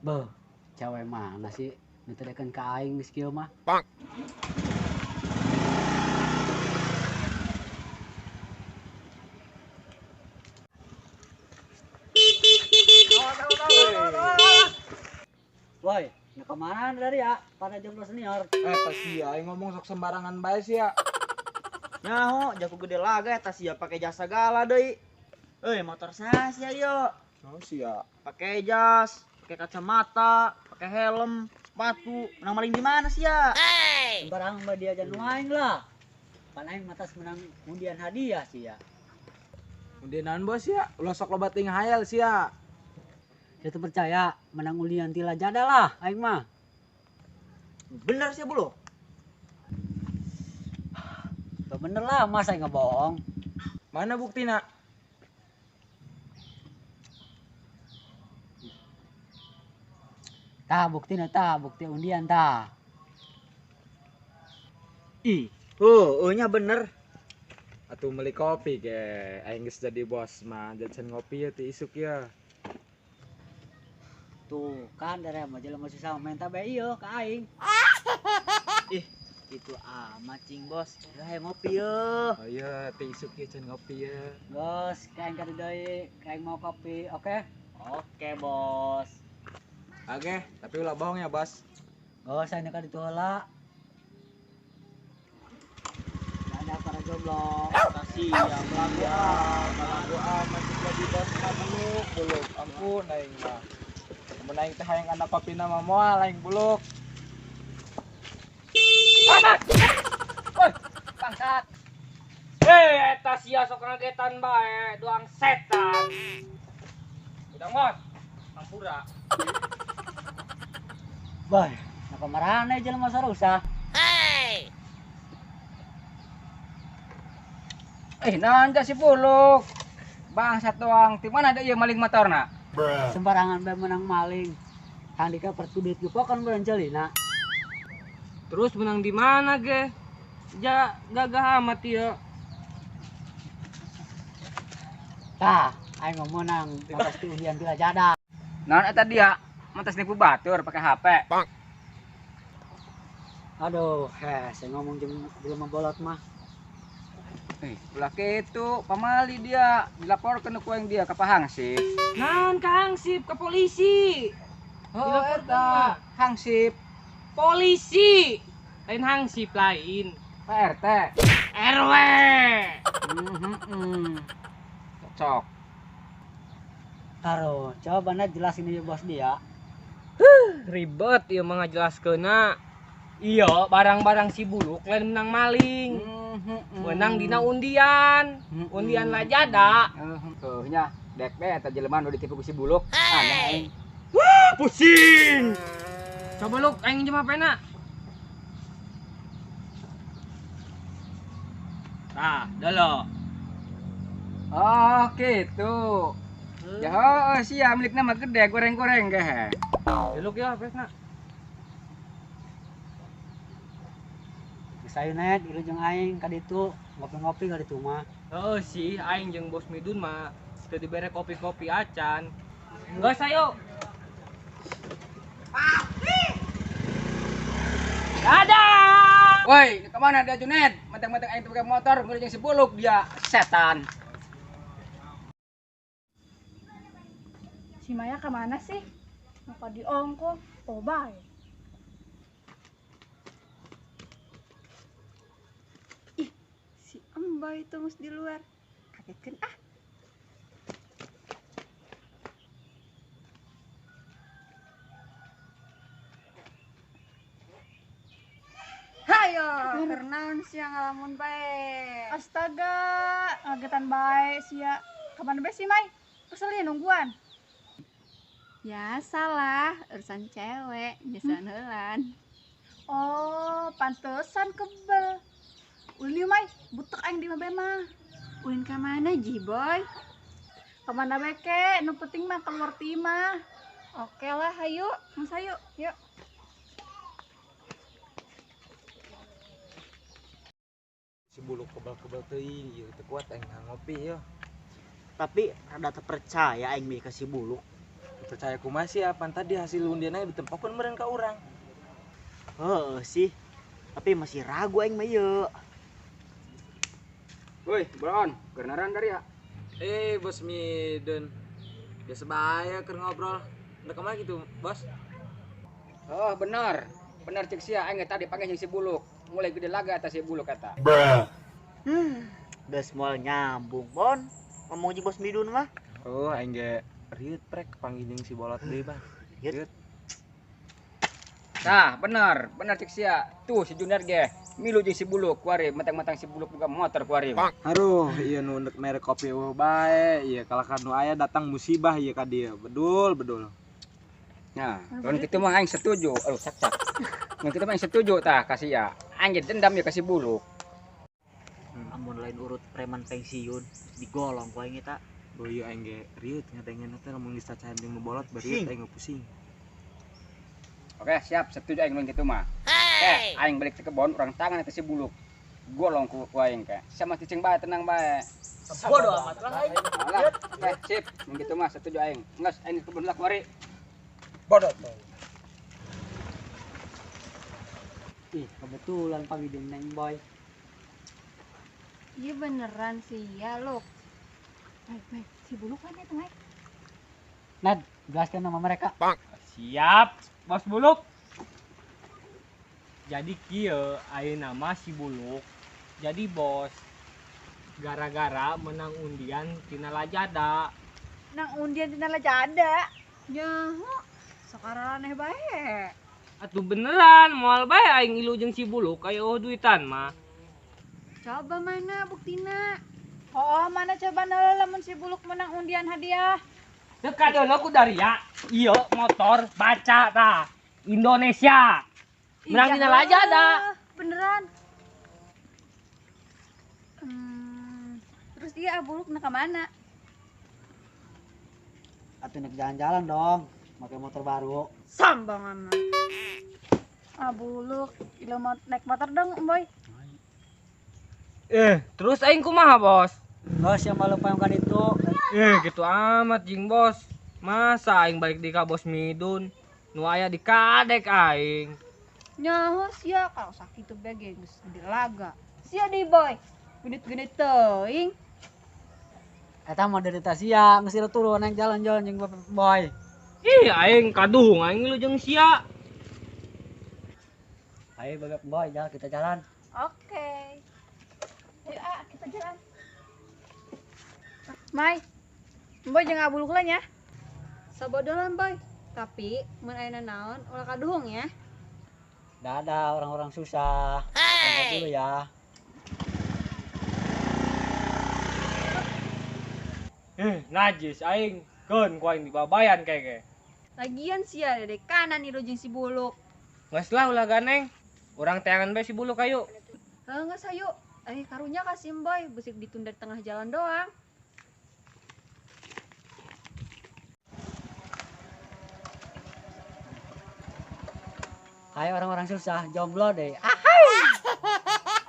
Beuh, cewek mana sih nu teu dekeun ka aing geus kieu mah. Woi, nu kemana dari ya? Para jomblo senior. Eta sia aing ngomong sok sembarangan bae sia. Nyaho, jago gede laga eta sia pake jasa gala deui. Euy, motor saha sia ieu? Oh sia. Pake jas, pake kacamata, pake helm, sepatu. Menang maling di mana sia? Sembarang mah dia jangan aing lah. Pan aing matas menang undian hadiah sia. Undian naon bos sia? Ulah sok loba teuing hayal sia. Saya tuh percaya menang undian ti Lazada lah aing mah. Bener sih bulu. Tuh bener lah, masa aing ngebohong. Mana buktina? Tah buktina tah, bukti undian tah. Ih, oh, nya bener. Atuh meuli kopi ge, aing geus jadi bos mah, jajan ngopi ya ti isuk ya. Tuh kan dari mah jelema susah minta bae ieu ka aing. Ih, itu amat cing bos. Ya hayang ngopi ye. Oh iya, ti isuk ya can ngopi ya. Bos, ka aing kadu deui, ka aing mau kopi, oke? Oke, bos. Oke, tapi ulah bohong ya, bos. Bos, aing ka ditu heula. Ada para jomblo. Kasih ya, belagu amat jadi bos mah buluk, buluk. Ampun aing mah. Mun aing teh hayang kana kopina mah moal aing buluk. Woi, bangsat. Hei, eta sia sok ngagetan bae, doang setan. Udah ngot. Hampura. Boy, napa marane jelema sarusah? Nanja si buluk. Bangsat doang, di mana ada ieu maling motorna? Sembarangan bae menang maling. Handika pertu duit gepokan beureun ceulina. Terus menang di mana ge? Ja gagah amat ieu. Tah, aing mah menang pasti undian ti Lazada. Naon eta dia? Mentas nipu batur pakai HP. Aduh, heh, saya ngomong jeung jelema bolot mah. Ulah kitu, pamali dia, dilaporkeun ku aing dia ka Pak Hansip. Naon ka Hansip, ka polisi. Oh, Dilaporkeun eta mah. Hansip. Polisi. Lain Hansip lain. Pak RT. RW. Cocok. Taro, coba na jelasin ieu bos dia. Ribet ieu mah ngajelaskeunna. Iya, barang-barang si buluk lain menang maling. Menang dina undian. Undian Lazada. Heuh nya, dek be eta jelema nu ditipu ku si buluk. Aneh aing. Wah, pusing. Coba lu aing minjem HP-na. Tah, dolo. Oh, gitu. Ya heuh sia milikna mah gede goreng-goreng ge. Delok ya HP-na. Geus ayeuna net ieu jeung aing ka ditu, ngopi-ngopi ka ditu mah. Heeh sih, aing jeung bos Midun mah teu dibere kopi-kopi acan. Geus ayo. Dadah. Woi, ke mana dia Junet? Mentang-mentang aing teu pakai motor, ngeureun jeung si buluk dia, setan. Si Maya kemana sih? Ngapa diongkol? Oh, bae. Ih, si Emboy itu mus di luar. Kagetkeun ah. Hayo, kernaon sia ngalamun bae. Astaga, ngagetan bae sia. Kapan bae sih, Mai? Kesel ya nungguan. Ya salah, urusan cewek, nyusun heulan. Oh, pantesan kebel. Ulin yuk, Mai, butek aing di mah bae mah. Ulin ka mana, Ji Boy? Ka mana bae ke, nu penting mah keluar ti mah. Oke lah, hayu, Mas hayu, yuk. Si buluk kebal-kebal teuing ieu teu kuat aing ngopi yeuh. Tapi rada teu percaya aing mah ka si buluk. Percaya kumaha sih apan tadi hasil undiannya ditempokeun meureun ka urang. Heeh sih. Tapi masih ragu aing mah ieu. Woi, Bron, kenaran dari ya? Bos Midun. Biasa bae keur ngobrol. Udah kemana gitu, Bos? Oh, benar. Benar cek sia aing tadi panggil jeung si Buluk. Mulai gede laga atas si Buluk kata. Geus moal nyambung, Bon. Ngomong jeung Bos Midun mah. Oh, aing ge rieut prek panggil jeung si Bolot deui, Bang. Rieut. Nah, benar, benar cek sia. Tuh si Junior ge milu jeung si Buluk kuari mentang-mentang si Buluk buka motor kuari. Aduh, ieu nu ndek mere kopi eueuh bae, ieu kalahkan nu aya datang musibah ieu ka dieu. Bedul, bedul. Nah, lamun kitu mah aing setuju. Aduh, cak-cak. Mun kitu mah aing setuju tah ka sia. Aing ge dendam ya ka si Buluk. Amun lain urut preman pensiun digolong ku aing eta. Oh iya aing ge rieut ngadengena teh lamun geus cacahan jeung nu bolot bariut aing pusing. Oke, siap, setuju aing mun kitu mah. Aing balik ke kebon urang tangan eta si Buluk. Golong ku aing ke. Sama cicing bae tenang bae. Bodo amat lah aing. Alah, oke, sip. Mun kitu mah setuju aing. Geus aing ke kebon lah kuari. Bodoh tuh. Ih, kebetulan panggil jeung Neng Boy. Iya beneran sih ya, Luk. Baik, baik. Si Buluk kan itu, Mai. Nad, jelaskan nama mereka. Siap, Bos Buluk. Jadi kieu ayeuna mah si Buluk jadi bos gara-gara menang undian tina Lazada. Menang undian tina Lazada. Nyaho, sekarang aneh bae. Atuh beneran moal bae aing ilu jeung si Buluk aya eueuh duitan mah. Coba mana buktina? Oh, mana coba nala lamun si Buluk menang undian hadiah. Teu kadeuleu ku daria. Ieu motor baca tah. Indonesia. Menang dina Lazada. Beneran. Terus dia Buluk nak ke mana? Atuh nek jalan-jalan dong, pakai motor baru. Sombong amat. Buluk, ilu mau naik motor dong, Boy. Terus aing kumaha, Bos? Bos yang malu payungkan itu. Gitu amat jeung Bos. Masa aing balik di ka Bos Midun? Nu aya di kadek aing. Nyaho sia kalau sakit tuh bege geus gede laga. Sia deui, Boy. Genit-genit teuing. Eta mah derita sia, geus turun naik jalan-jalan jeung Boy. Ih, aing kaduhung aing lu jeung sia. Ayo Bebek Boy, jalan kita jalan. Oke. Ayo, ah, kita jalan. Mai, Boy jeung Abuluk lah nya. Sabodolan, Boy. Tapi mun aya naon ulah kaduhung ya. Dadah orang-orang susah. Berangkat dulu ya. Najis aing. Keun ku aing dibabayan keke. Lagian sia dede kanan ilu jeung si Buluk. Geus lah ulah ganeng. Urang teangan bae si Buluk ayo. Heuh geus hayu. Karunya ka si Boy, besik ditunda di tengah jalan doang. Hai orang-orang susah, jomblo deh.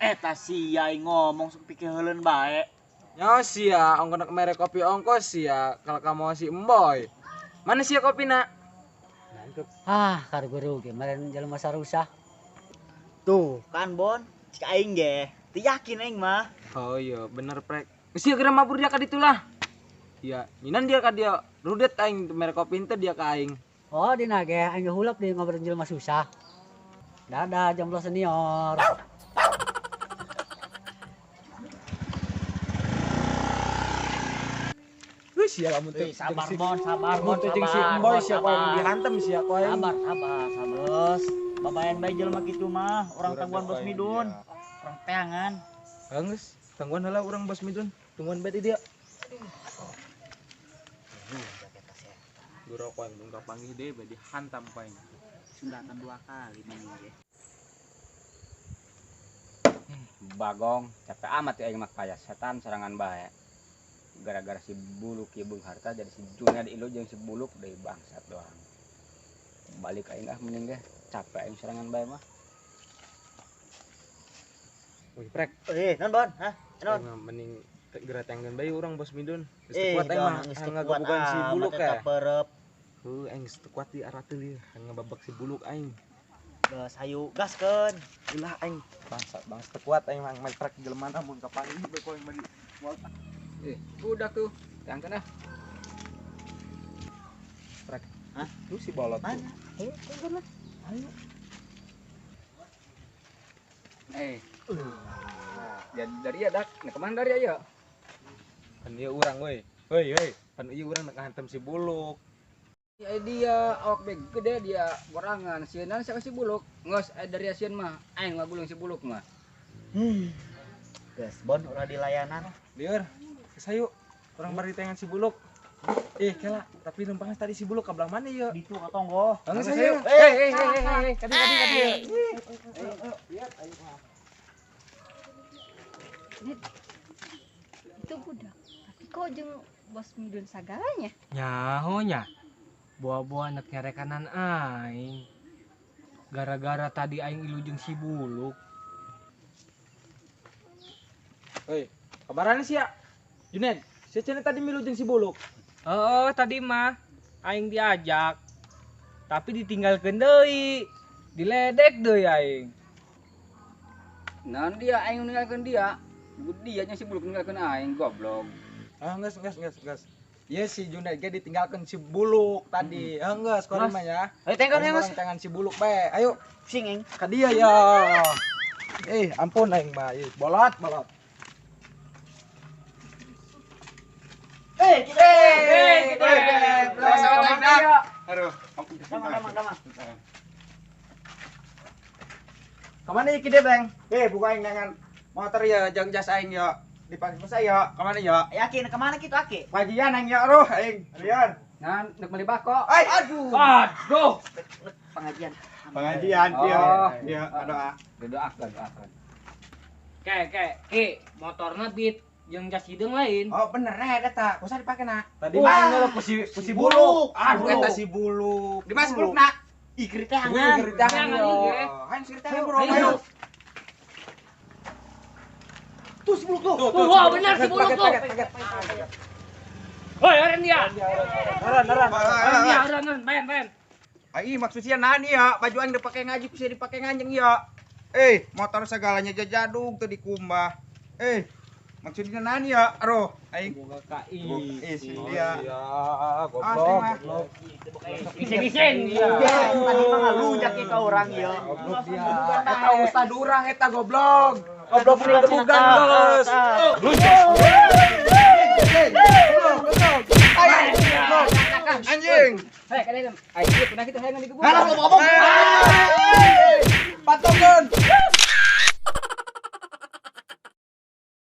Eta sia aing ngomong sok pikir heuleun bae. Nyaho sia, ongko nek mere kopi ongko sia, kalau kamu si Emboy. Mana sia kopina? Ah, karugu kemarin jelema sarusah. Tuh, kan Bon, cik aing ge. Teu yakin aing mah. Oh iya, bener prek. Sia kira mabur dia ka ditu lah. Iya, nyinan dia ka dia. Rudet aing mere kopi teh dia ka aing. Oh, dina ge aing hulap di ngobrol jelema susah. Dadah jomblo senior. Sia lamun teh sabar Bon, sabar Bon, teh jeung si Emboy sia ku aing dihantem sia ku aing. Sabar, sabar, sabar. Terus babayan bae jelema kitu mah, urang tangguhan Bos Midun. Urang teangan. Geus, tangguhan heula urang Bos Midun. Tungguan bae di dia. Guru ku aing bungka panggih deui bae dihantam ku aing. Sundatan 2 kali mending ge. Bagong, capek amat ya aing mah kaya setan serangan bae. Gara-gara si Buluk ieu beung harta jadi si Juna diilu jeung si Buluk deui bangsat doang. Balik aing ah mending ge, capek aing serangan bae mah. Wih, prek. Non Bon, hah? Non. Mending geura tenggeun bae urang Bos Midun. Geus teu kuat aing mah ngagebugan si Buluk ya. Perep. Heuh, aing geus teu kuat di arah teu ieu, ngebabak si Buluk aing. Geus hayu gaskeun. Ulah aing bangsa bangsa teu kuat aing mah main trek jelema na mun kapanggih bae ku aing mah di moal. Eh, udah tuh. Tangkeun ah. Trek. Hah? Tuh si bolot tuh. Mana? Ayo, tunggu lah. Ayo. Eh. Ya dari ya dak. Nah, kemana dari ayo? Pan ieu urang woi. Hoi hoi, pan ieu urang nak ngahantem si Buluk. Ya dia awak beg gede dia borangan sieun siapa si Buluk. Ngos dari sieun mah aing mah gulung si Buluk mah. Geus bon ulah dilayanan. Lieur, geus hayu. Urang bari tengan si Buluk. Eh, kela, tapi lempangnya tadi si Buluk ka belah mana ieu? Ditu ka tonggo. Geus hayu. Eh eh eh eh, kadi kadi kadi. Itu budak. Tapi kok jeung bos Midun sagalanya? Nyaho nya. Buah-buah anak nyarekanan aing. Gara-gara tadi aing ilu jeung si Buluk. Hoi, kabaran sih ya? Junen, si cenah tadi milu jeung si Buluk. Heeh, tadi mah aing diajak. Tapi ditinggalkeun deui. Diledek deui aing. Naon dia aing ninggalkeun dia. Dia nya si Buluk ninggalkeun aing goblok. Ah, geus geus geus geus. Iya si Junaid ge ditinggalkeun si Buluk tadi. Ah, geus korang mah ya. Ayo tengkeun ya geus. Tangan si Buluk bae. Ayo Pusing aing. ka dia ya. Eh, ampun aing mah. Ih, bolot, bolot. Eh, kita. Eh, kita. Aduh. Damang damang damang. Kamana ieu Ki Beng? Eh, buka aing dengan motor ya, jeung jas aing ya. Dipakai ku saya, kamana ya? Yakin kemana kitu Aki? Pagian aing ya roh aing. Rian. Nah, nek meuli bako. Ai, aduh. Aduh. Pengajian. Pengajian Oh. dia. Dia doa. Doakeun, doakeun. Ke ke ki motorna beat jeung jas hideung lain. Oh, bener eh eta. Kusa dipake na. Tadi mah aing ngelok ku si Buluk. Aduh, eta si Buluk. Di mana si Buluk na? Ih, kiri tangan. Kiri tangan Tangan, yo. iya. Hayu si tangan bro. Ayo. Ayo. Tuh si Buluk tuh. Tuh, wah bener si Buluk tuh. Hoi, eureun dia. Naran, naran. Eureun dia, eureun, eureun, bayan, bayan. Ai maksudnya naon ya? Baju aing dipake ngaji ku sia dipake nganjeng ya. Eh, motor segalanya jajadug teu dikumbah. Eh, maksudnya naon ya? Aduh, aing Boga ka Ih, si isi. dia. Ya, Ah, goblok, mah. goblok. Isin-isin dia. Tadi mah ngalunjak ke urang ieu. Goblok dia. Eta ustad urang eta goblok. Goblok punya gebugan geus. Anjing. Hei, kalian. Aing ieu pernah kitu hayang digebuk. Halah, ngomong.